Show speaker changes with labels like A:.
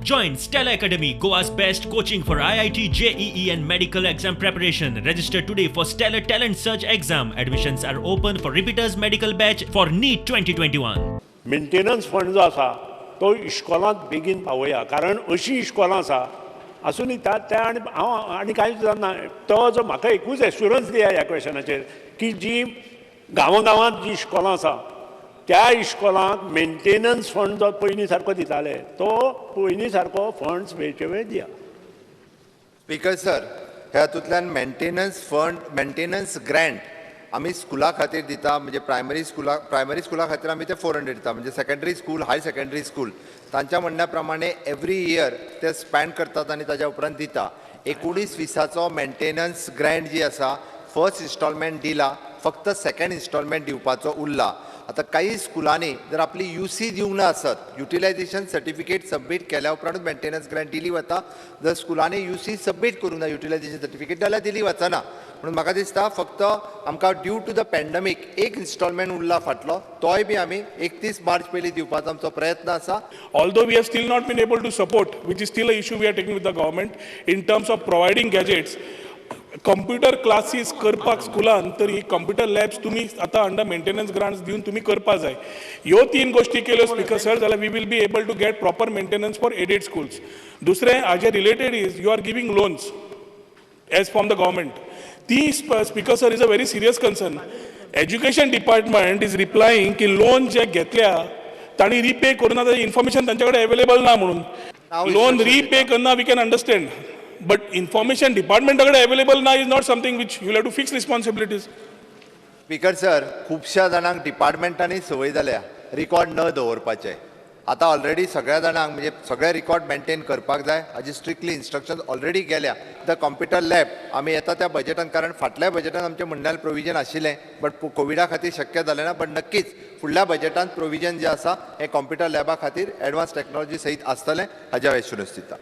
A: Join Stellar Academy, Goa's best coaching for IIT, JEE and medical exam preparation. Register today for Stellar Talent Search exam. Admissions are open for repeaters medical batch for NEET 2021.
B: Maintenance fund जो आसा तो इश्कोलांत बेगीन पावया, कारण अशी इश्कोलां आसा आसूनय त्या आनी हांव आनी कांयच जाणा. तो जो म्हाका एकूच एश्युरन्स दिया ह्या क्वेशनाचेर की जी गांवां गांवांत जी इश्कोलां आसा त्या इश्कोलांक मेंटेनन्स फंड जो पयलीं सारको दिताले तो पयलीं सारको फंड्स वेळचे वेळ दिया.
C: स्पीकर सर, ह्या हातूंतल्यान मेंटेनन्स फंड, मेंटेनन्स ग्रँट आमी स्कुला खातीर दिता, म्हणजे प्रायमरी स्कुला खातीर आमी ते 400 दिता, म्हणजे secondary school, higher secondary school तांच्या म्हणण्या प्रमाणे एवरी इयर ते स्पेंड करतात आनी ताज्या उपरांत दिता. 19-20चो मेंटेनन्स ग्रँट जी आसा, फर्स्ट इन्स्टॉलमेंट दिला, फक्त सेकंड इन्स्टॉलमेंट दिवपाचो उरला. आतां काही स्कुलांनी जर आपली यूसी दिवंक ना आसत, युटिलायझेशन सर्टिफिकेट सबमीट केल्या उपरांतूच मेंटेनन्स ग्रँट दिली वता. जर स्कुलांनी यूसी सबमीट करूंक ना, युटिलायझेशन सर्टिफिकेट, जाल्यार दिली वचना. म्हणून म्हाका दिसता फक्त आमकां ड्यू टू the pandemic एक इन्स्टॉलमेंट उरला फाटलो, तोय बी आमी 31 मार्च पयलीं दिवपाचो आमचो प्रयत्न आसा.
D: Although we have still not been able to support, which is still an issue we are taking with the government in terms of providing gadgets, computer classes करपाक स्कुलान तर ही कंप्युटर लॅब्स तुमी आतां अंडर मेंटेनन्स ग्रांट्स दिवन तुमी करपा जाय. ह्यो तीन गोश्टी केल्यो, स्पीकर सर, जाल्यार we will be able to get proper maintenance for aided schools. दुसरें हाजे related is you are giving loans as from the government. ती, Speaker sir, is a very serious concern. Education department is replying की loan जे घेतल्या तांणी repay करूना, ताजें information तांचे कडेन available ना म्हणून.
C: Now
D: loan
C: instructions
D: repay करना we can understand, but information डिपार्टमेंटा कडेन अवेलेबल ना is not something which you have to fix responsibilities.
C: Speaker sir, खुबश्या जाणांक डिपार्टमेंटांनी संवय जाल्या रिकॉर्ड न दवरपाचे. आतां ऑलरेडी सगळ्या जाणांक, म्हणजे सगळे रिकॉर्ड मेंटेन करपाक जाय हाजी स्ट्रिक्टली इन्स्ट्रक्शन ऑलरेडी गेल्या. The computer lab आमी येता त्या बजेटान, कारण फाटल्या बजेटान आमचें म्हणण्यार प्रोविजन आशिल्लें, बट कोविडा खातीर शक्य जालें ना. बट नक्कीच फुडल्या बजेटान प्रोविजन जें आसा हें कॉम्प्युटर लॅबा खातीर एडवान्स टॅक्नॉलॉजी सहित आसतलें हाजें हांव एश्युरन्स दिता.